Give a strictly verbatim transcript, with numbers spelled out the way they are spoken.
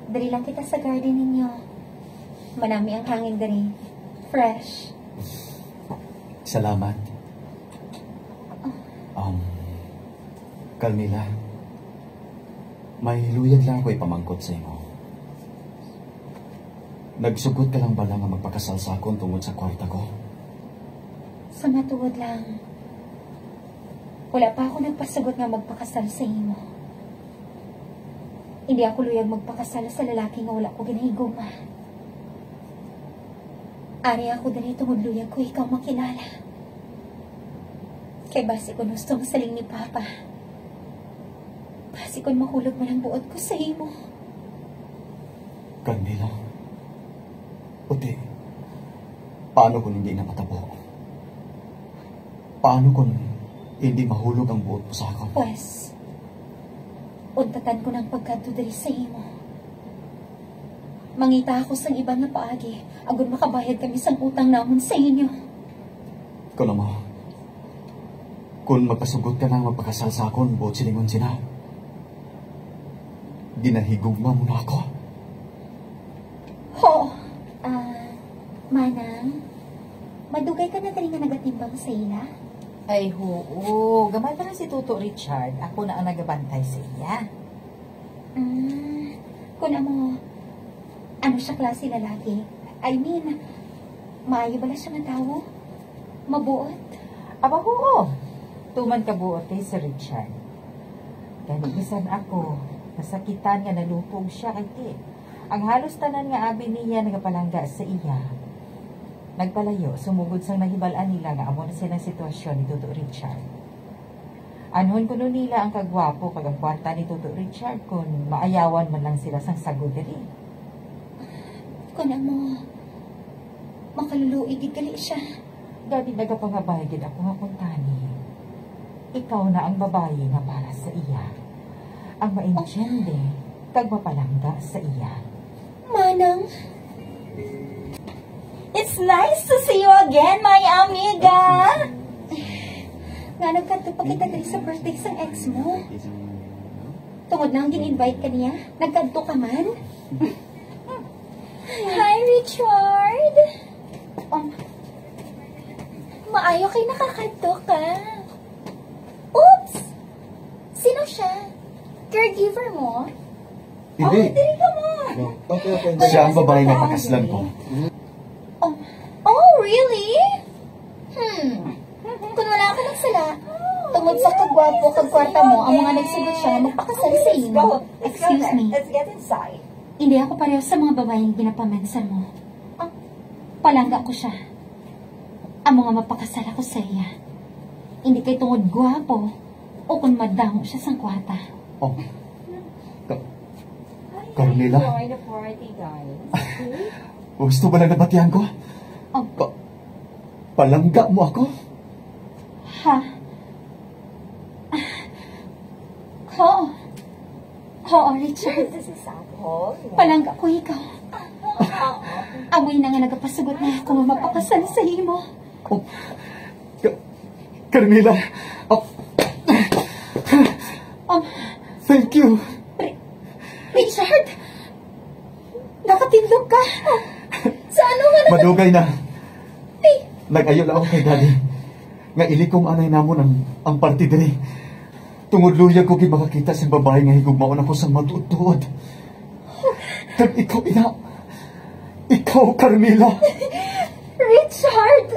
Diri lang kita sa garden ninyo. Manami ang hangin diri. Fresh. Salamat. Um, Carmela, may luyag lang ako ipamangkot sa imo. Nagsugot ka lang bala nga magpakasal sa akon tungod sa kwarta ko? Sa matuod lang, wala pa ako nagpasugot nga magpakasal sa imo. Hindi ako luyag magpakasal sa lalaki nga wala ko ginahigugma. Ari ako diri tungod luyag ko ikaw makilala. Kay basi kon husto ang siling ni Papa, basi kon mahulog man ang buot ko sa imo. Carmela, uti, paano kung hindi na matabo? Paano kung hindi mahulog ang buot mo sa akon? Pwes, untatan ko ng pagkadto diri sa imo. Mangita ako sang iban nga paagi, agud makabayad kami sang utang namon sa inyo. Kuno mo, kung magpasugot ka na magpakasal sa akon, buot silingon sina, ginahigugma mo na ako? Ho, ah, Manang, madugay ka na diri nga nagatimbang sa ila? Ay, huo. Gamay pa lang si Tuto Richard. Ako na ang nagabantay sa iya. Mm, kun amo, ano siya klase lalaki? I mean, maayo bala siya nga tawo? Mabuot? Aba, huo. Tuman kabuot kay Sir Richard. Gani, bisan ako, nasakitan nga nalupog siya kay ti. Ang halos tanan nga abi niya nagapalangga sa iya. Nagpalayo, sumugod sang nahibal-an nila nga amo na silang sitwasyon ni Tuto Richard. Anhon kuno nila ang kagwapo kag ang kwarta ni Tuto Richard kon maayawan man lang sila sang sagod diri. Kun amo, makaluluoy gid gali siya. Gani nagapangabay gid ako nga kuntani, ikaw na ang babayi nga para sa iya, ang maintiende kag mapalangga sa iya. Manang, it's nice to see you again, my amiga. Nga nagkadto pa kita diri sa birthday sang ex mo? Tungod lang gin-invite ka niya, nagkadto ka man? Hi, Richard. Um, maayo kay nakakadto ka. Oops! Sino siya? Caregiver mo? Hindi. Oh, diri ka mo. No. Okay, okay. Siya ang babae nga pakaslan ko. Oh, oh, really? Hmm. Kung wala ka nagsala, tungod sa kagwapo kag kwarta mo, ang mga nagsugot siya nga magpakasal sa imo. Excuse me. Let's get inside. Hindi ako pareho sa mga babaeng ginapamensa mo. Ah. Palangga ko siya. Amo nga mapakasal ako sa iya. Hindi kay tungod gwapo o kung madamo siya sang kwarta. Oh. Ka-, Carmela? Enjoy the party, guys. Gusto ba lang nabatian ko? Oh. Pa-, palangga mo ako? Ha? Oo. Oo, Richard. This is Apple. Palangga ko ikaw. Amoy na nga nagapasugot na ako nga mapakasal sa imo. Oh. Ka-, Carmela. Oh. Um, Thank you. Ri-, Richard! Nakatindog ka? Sa ano nga naka- Madugay na. Ay! Nag-ayo lang ako kay Daddy nga ilikom anay namon ang, ang party diri. Tungod luyag ko gid makakita sing babae nga higugmaon ako sang matuod-tuod. Kag ikaw, ina. Ikaw, Carmela. Richard!